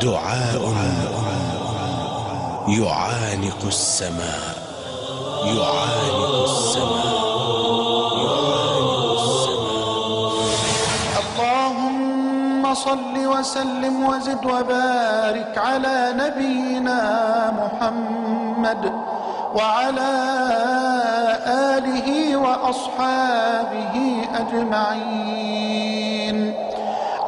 دعاء يعانق السماء، يعانق السماء، يعانق السماء. اللهم صل وسلم وزد وبارك على نبينا محمد وعلى آله وأصحابه أجمعين.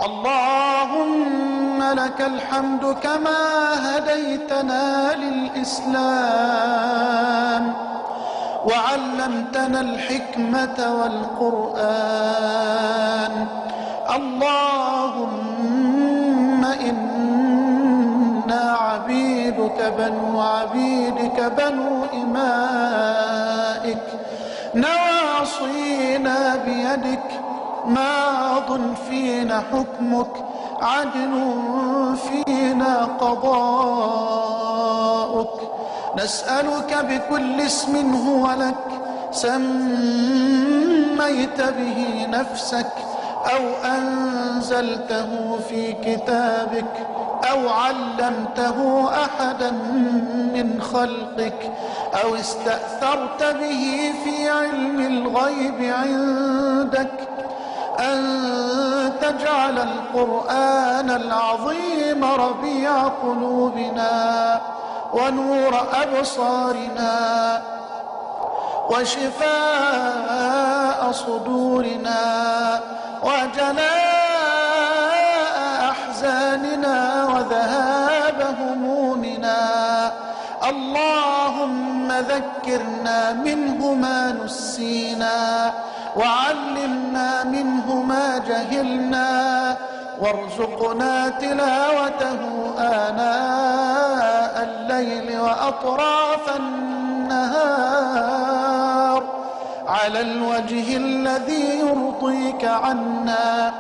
اللهم لك الحمد كما هديتنا للإسلام وعلمتنا الحكمة والقرآن. اللهم إنا عبيدك بنو عبيدك بنو إمائك، نواصينا بيدك، ماض فينا حكمك، عدل فينا قضاؤك. نسألك بكل اسم هو لك سميت به نفسك أو أنزلته في كتابك أو علمته أحدا من خلقك أو استأثرت به في علم الغيب عندك، أن تجعل القرآن العظيم ربيع قلوبنا ونور أبصارنا وشفاء صدورنا وجلاء أحزاننا وذهاب همومنا. اللهم ذكرنا منه ما نسينا وعلمنا منه ما جهلنا وارزقنا تلاوته آناء الليل وأطراف النهار على الوجه الذي يرضيك عنا.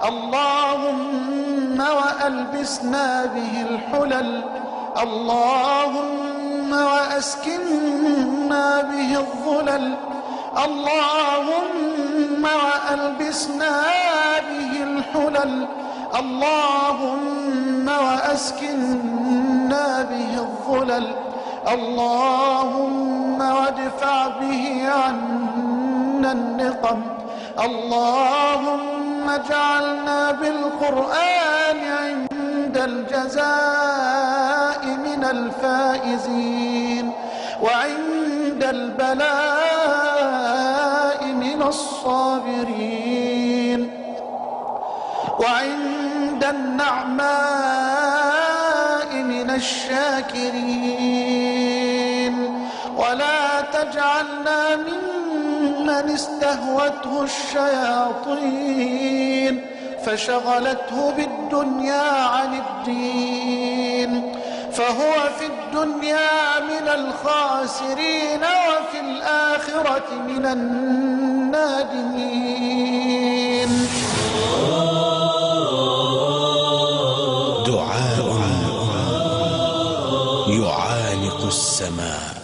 اللهم وألبسنا به الحلل، اللهم وأسكننا به الظلل، اللهم وألبسنا به الحلل، اللهم وأسكننا به الظلل، اللهم وادفع به عنا النقم. اللهم اجعلنا بالقرآن عند الجزاء من الفائزين وعند البلاء من الصابرين وعند النعماء من الشاكرين. ولا تجعلنا ممن استهوته الشياطين فشغلته بالدنيا عن الدين، فهو في الدنيا من الخاسرين وفي الآخرة من النادمين. دعاء يعانق السماء.